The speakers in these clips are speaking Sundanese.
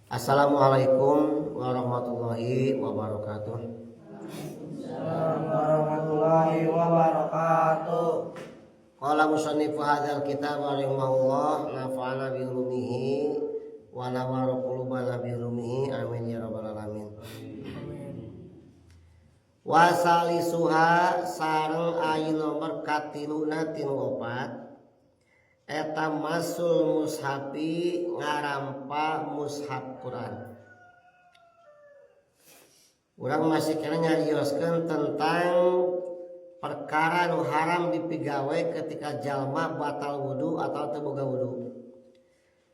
Assalamualaikum warahmatullahi wabarakatuh. Warahmatullahi wabarakatuh. Qala musannifu hadzal kitab rahimahullah, nafa'ana bi ulumihi wa nawwara qulubana bi ulumihi, amin ya rabbal alamin. Wa salisuha, sareng ayu nomor katiluna tinu opat, eta massul mushafi, ngarampa mushaf Quran. Urang masih keneh nyarioskeun tentang perkara nu haram dipigawe ketika jalma batal wudu atau teu boga wudu.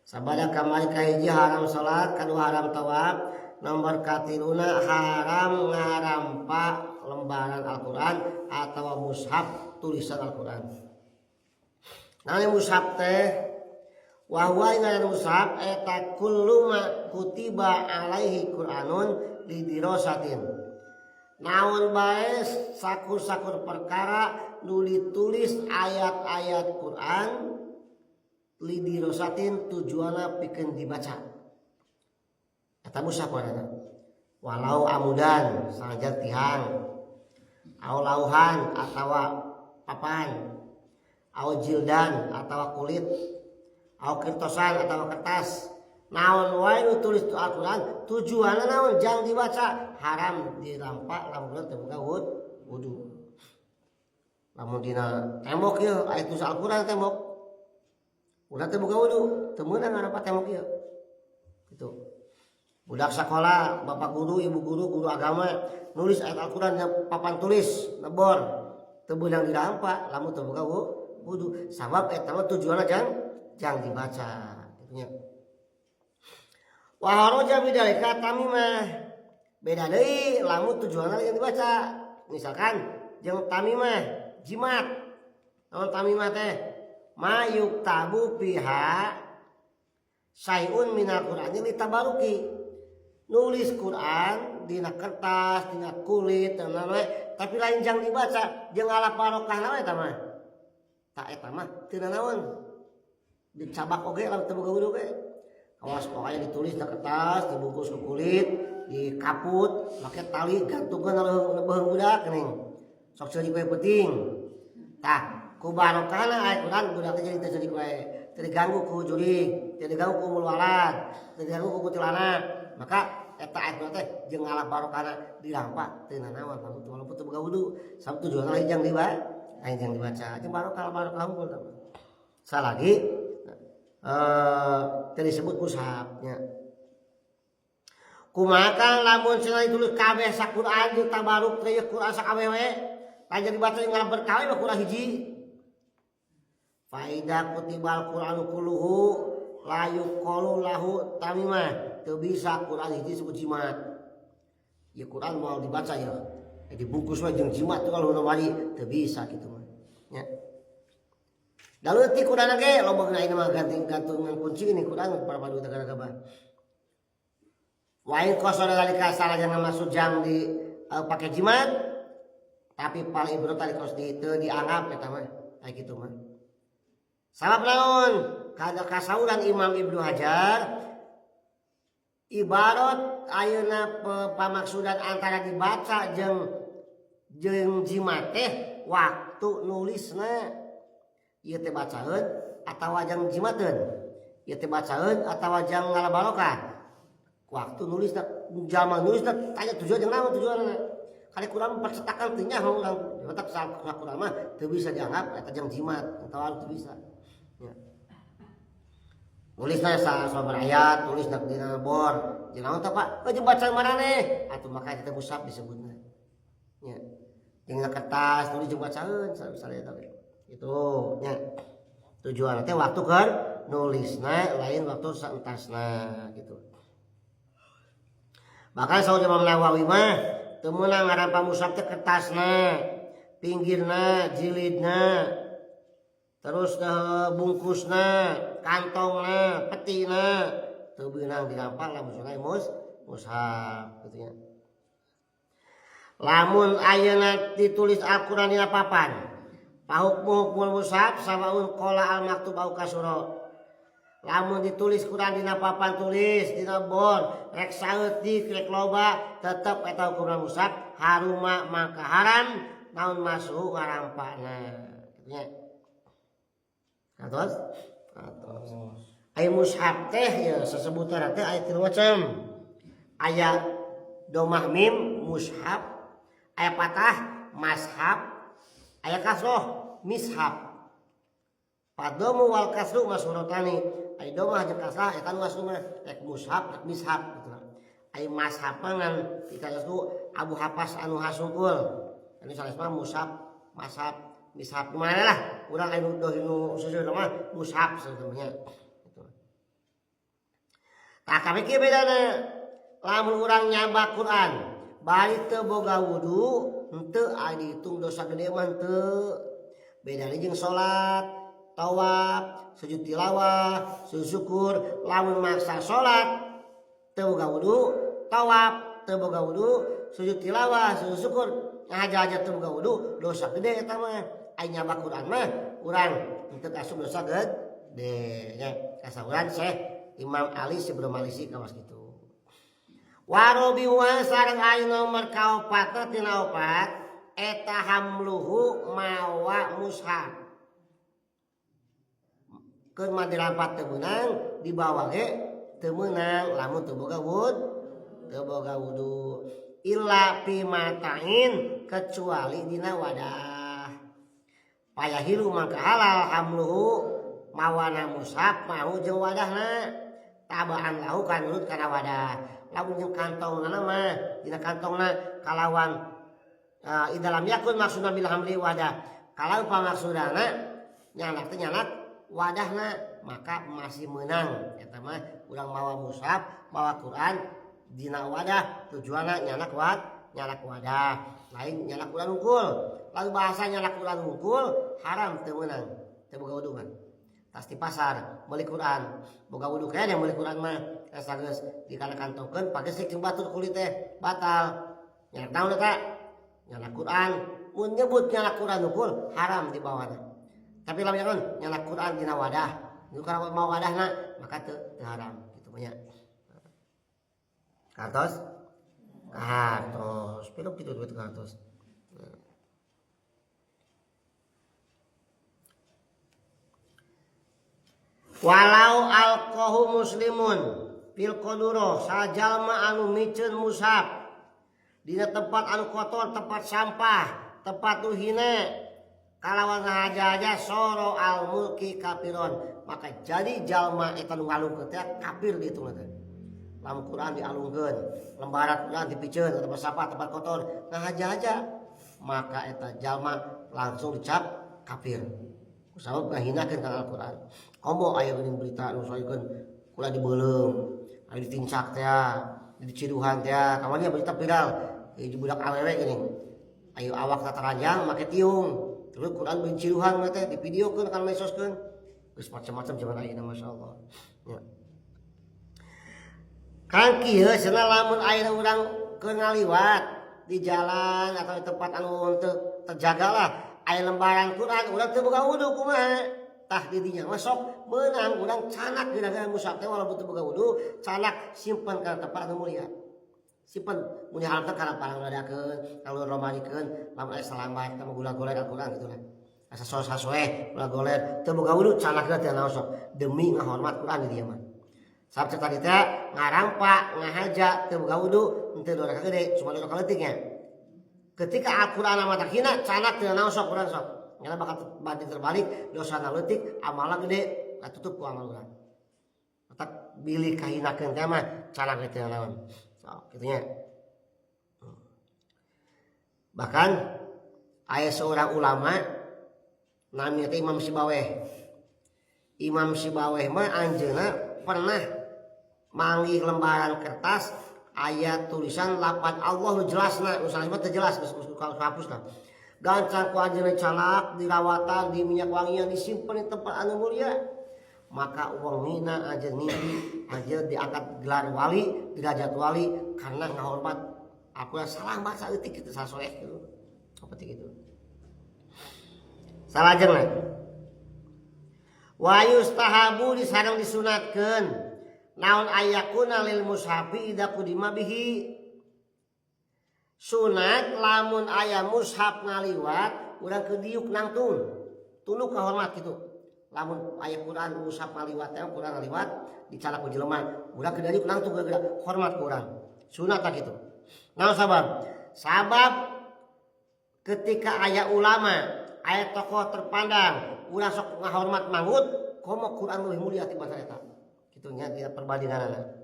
Sabada kamari, kahiji haram salat, kadua haram tawaf, nomor katiluna haram ngarampa lembaran Al-Quran atau mushaf, tulisan Al-Quran. Nah, mushaf teh, wa huwa, ngaran mushaf eta, kullu ma kutiba alaihi Qur'anun lidirosatin. Naon bae sakur-sakur perkara nu ditulis ayat-ayat Quran, lidirosatin, tujuanna pikeun dibaca. Eta mushaf warana. Walau amudan, sanajan tihang, au lauhan, atawa papan, au jildan, atawa kulit, au kirtosan, atawa kertas, naon wae nu tulis tu Al-Qur'an, tujuanna naon, jang dibaca, haram dirampa lamun teu boga wudu. Lamun dina tembok ieu aya tulis Al-Qur'an, tembok ulah teu boga wudu, teu meunang ngarampa tembok ieu. Gitu. Budak sekolah, bapak guru, ibu guru, guru agama nulis ayat Al-Qur'an di papan tulis, nebor, teu meunang dirampa lamun teu boga wudu, sabab eta mah tujuanna jang jang dibaca gitu nya. Wa kharaja bidzalika tamimah, beda deui lamun tujuanna yang dibaca, misalkan jeung tamimah, jimat. Naon tamimah teh? Ma yuktabu fiha syai'un minal qur'ani litabaruki, nulis Quran dina kertas, dina kulit dan lain, tapi lain jang dibaca, jeung ngalap barokah we eta mah. Tah, eta mah teu naon, dicabak oge lamun teu boga wudu ge. Awas, pokoknya ditulis di kertas, dibungkus ke kulit, dikaput make tali, gantungkeun beuheung budak geuning, sok ceurik we peuting. Tah, ku barokahna ayat Quran, budak teh jadi teu ceurik we, teu diganggu ku jurig, teu diganggu ku ummul walad, teu diganggu ku kuntilanak. Maka eta ayat Quran teh jeung ngalap barokahna dirampa teu nanaon walaupun teu boga wudu, sabab tujuanna lain jang dibaca, lain jang dibaca, jeung barokah, barokah unggul. Salagi teu disebut mushafnya. Kumaha lamun cenah ditulis kabeh saquran jeung tabaruk teh, Quran sakabeh we, lain dibaca, ngalap berkah mah kurang hiji. Faidza kutibal Qur'anu kulluhu la yuqalu lahu tamimah, teu bisa Quran hiji disebut jimat. Ya, Quran mau dibaca ya, dibungkus we jeung jimat tuh kalau wali, teu bisa kitu mah nya. Lalu ti Quran ge loba geuna mah ganting gantungan kunci ini Quran para padu negara gabah. Wa in qasada dzalika, salah jangan masuk jang di pakai jimat, tapi paling ibrot tadi kos di teu dianggap eta mah kayak gitu mah. Sabab naon? Kada kasauran Imam Ibnu Hajar, ibarat ayeuna pamaksudan antara dibaca jeung jeung jimat teh waktu nulisna. Ieu teh bacaeun atawa jang jimateun? Ieu teh bacaeun atawa jang ngalabarokah? Waktu nulis, zaman nulis tanya tujuan jeung naon tujuanna. Kali kurang percetakan teu nyaho urang, otak kurang mah teu bisa dianggap eta jang jimat atawa teu bisa ya. Nulisna sa sabar ayat, tulis dina bor, jeung naon teh, Pak? Oh, jeung bacaan maraneh atuh, maka eta mushaf disebutna nya. Jeung kertas tulis jeung bacaeun misalnya eta itu nya. Tujuan teh waktu keur nulisna, lain waktu saentasna gitu. Bahkan saur Imam Nawawi mah teu meunang ngarampa mushaf teh kertasna, pinggirna, jilidna, terus bungkusna, kantongna, petina, teu beunang dirampa lamun sungai mushaf gitu nya. Lamun ayeuna ditulis Al-Qur'an dina papan, fahukmu hukmul mushaf sawaun qalla al maktub au kasura. Lamun ditulis Quran dina papan tulis dina bor rek saeutik rek loba tetep eta hukumna mushaf haruma maka haram naon masuk ngarampana nya. Atos? Atos. Aya mushaf teh ya sesebutan teh aya tilu macam. Aya domah mim mushaf, aya patah mashaf, aya kasroh mishaf. Padomu wal kasru masurotani. Aya domah jeung kasrah eta nu asli mah rek mushaf rek mishaf gitu. Aya mashaf mah ngan dikatos Abu Hapas anu hasungkul. Anu sanes mah mushaf, mashaf, mishaf kumaha lah urang aya nu nu sesuai mah mushaf saeunya. Gitu. Tah kabeh kieu bedana. Lamun urang nyabak Quran bari teu boga wudu henteu aya dihitung dosa gede mah henteu. Bedana jeung salat, tawaf, sujud tilawah, sujud syukur, lamun maksa salat teu boga wudu, tawaf teu boga wudu, sujud tilawah, sujud syukur, ngahaja-haja teu boga wudu, dosa gede eta mah. Aya nyabak Quran mah urang henteu asup dosa gede nya. Kasauran Syekh Imam Ali sebelum Malisi kawas kitu. Warobi wa sareng aya nomor kaopatna tina opat eta hamluhu mawa mushaf. Keur mah dirampat teu meunang, dibawa ge teu meunang lamun teu boga wud, teu boga wudu. Illa fi matain kecuali dina wadah. Payahilu mangka halal hamluhu mawana mushaf mau jeung wadahna tabaan lahu kanurut kana wadah. Lamun jeung kantongna mah dina kantongna kalawan idalam yakun maksudna bil hamli wadah. Kalau pamaksudana nyanak teh nyanak wadahna maka masih menang eta mah urang mawa mushaf mawa Quran dina wadah tujuanna nyanak wad nyanak wadah lain nyanak Quran unggul. Lalu bahasa nyanak Quran unggul haram teu meunang teu boga wudu kan. Tas di pasar meuli Quran boga wudu keneh meuli Quran mah asa geus dikana kantongkeun pake sik jeung batur kulit teh batal. Nyanak naon eta? Nyanak Quran. Mun nyebut nyanak Quran unggul haram di bawana. Tapi lamun jangan nyanak Quran dina wadah, nu kana mau wadahna maka teu haram kitu nya. Kartos? Kartos. Piro kitu duit kartos? Walau alqahu muslimun fil qaduro sajalma anu miceun mushaf dina tempat anu kotor, tempat sampah, tempat nu hina kalawan ngahaja-haja soro al mulki kafiron maka jadi jalma eta nu ngalungkeun teh kafir ditu teh. Lamun Quran dialungkeun, lembaran Quran dipiceun ke tempat sampah, tempat kotor, ngahaja-haja maka eta jalma langsung dicap kafir. Kusabab ngahinakeun kana Al-Quran. Komo aya geuning berita nu saeukeun Quran dibeuleum, aya ditincak teh, diciduhan teh, kamari berita viral, hiji budak awewe geuning. Ayo awak tataranjang make tiung. Terus Quran benciruhan mah teh divideokeun kana medsoskeun. Geus macam-macam zaman ayeuna masyaallah. Ya. Kang kieu cenah lamun ayeuna urang keur ngaliwat di jalan atau di tempat anu teu terjaga lah, aya lembaran Quran urang teu boga wudu kumaha? Tah di dinya mah sok meunang urang canak gara-gara mushaf teh walaupun teu boga wudu, canak simpen kana tempat anu mulia. Simpen mun diharapkeun kana parang ladakeun, kalau romanikeun, lamun aya salambat teh gula-goler Al-Qur'an kitu lah. Asa sos-sasoeh gula-goler teu boga wudu canak teh naon sok demi ngahormat Quran di dieu mah. Sabab cek tadi teh ngarampa ngahaja teu boga wudu henteu doraka gede cuma doraka leutik nya. Ketika Al-Qur'an mah terhina canak teu naon sok urang sok. Nyana bakal banding terbalik dosana leutik amalna gede katutup ku amal urang. Otak bilih kahinakeun teh mah canak teu naon. Sok kitu nya. Bahkan aya seorang ulama namanya teh Imam Sibaweh. Imam Sibaweh mah anjeunna pernah manggih lembaran kertas aya tulisan lapan Allah nu jelasna, nu sanes mah teu jelas geus hapus lah. Gancang ku anjeunna calak dirawatan di minyak wangian disimpen di tempat anu mulia. Maka wengina anjeun mimpi anjeun diangkat gelar wali, derajat wali karena ngahormat aku salah baca eutik kitu sasoeh gitu. Seperti gitu. Salajengna. Wa yustahabu sareng disunatkeun naon ayakuna lil mushafi idza qudima bihi. Sunat lamun aya mushaf ngaliwat, urang keur diuk nangtung tunduk ka hormat gitu. Lamun aya Quran, mushaf ngaliwat teh, Quran ngaliwat dicandak ku jelema, urang keur diuk nangtung gara hormat ku urang, sunat tak gitu. Nah, sabab sabab ketika aya ulama, aya tokoh terpandang, urang sok ngahormat mangut, komo Quran leuwih mulia tibatan eta kitu nya, dina perbandinganna.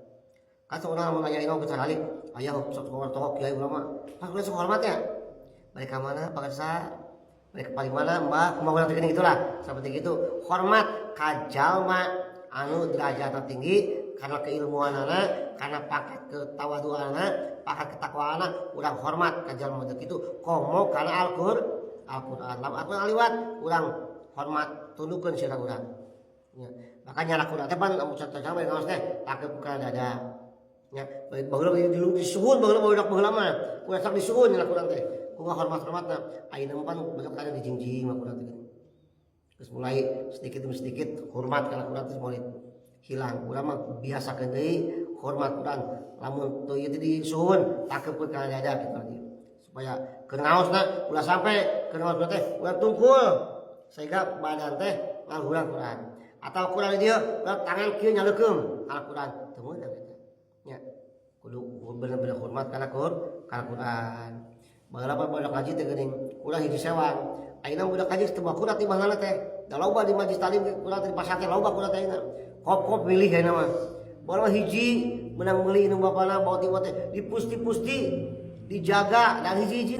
Kan urang mun aya imam kecuali aya sok tokoh kiai ulama, pas urang sok hormat ya, mereka mana pakarsa, mereka paling mana mbah, kumaha urang teh gitulah, seperti gitu. Hormat ka jalma anu derajatna tinggi karena keilmuanana, karena pangkat ketawaduanana, pangkat ketakwaanana, urang hormat ka jalma kitu. Komo kana Al-Qur'an, lamun Al-Qur'an liwat, urang hormat, tundukkeun sirah urang ya. Makanya Al-Qur'an teh pan lamun contoh ngaos teh tangkep kana dada nya. Baheula dulu disuhun, baheula baheula baheula mah urang sok disuhun Al-Qur'an teh ku hormat-hormatna. Ayeuna mah pan besok ada dijingjing Al-Qur'an teh. Terus mulai sedikit demi sedikit hormat kana Quran teh mulai hilang. Urang mah biasakeun deui hormat Quran. Lamun teu ieu teh disuhun, tangkep kana dada kitu lagi. Supaya keur ngaosna ulah sampai keur ngaos teh urang tungkul sehingga badan teh ngaluhuran Quran. Atau Quran di dieu, urang tangan kieu nyaleukeum Al-Quran, teu meunang eta. Nya. Kudu bener-bener hormat kana Quran. Baheula mah budak ngaji teh geuning urang hiji sewang. Ayeuna budak ngaji teu bawa Quran ti mana teh. Da loba di majlis talim Quran teh, di pasar teh loba Quran teh ayeuna. Kop-kop milih ayeuna mah. Baheula mah hiji menang meuli nu bapana bawa ti teh dipusti-pusti, dijaga dan hiji-hiji.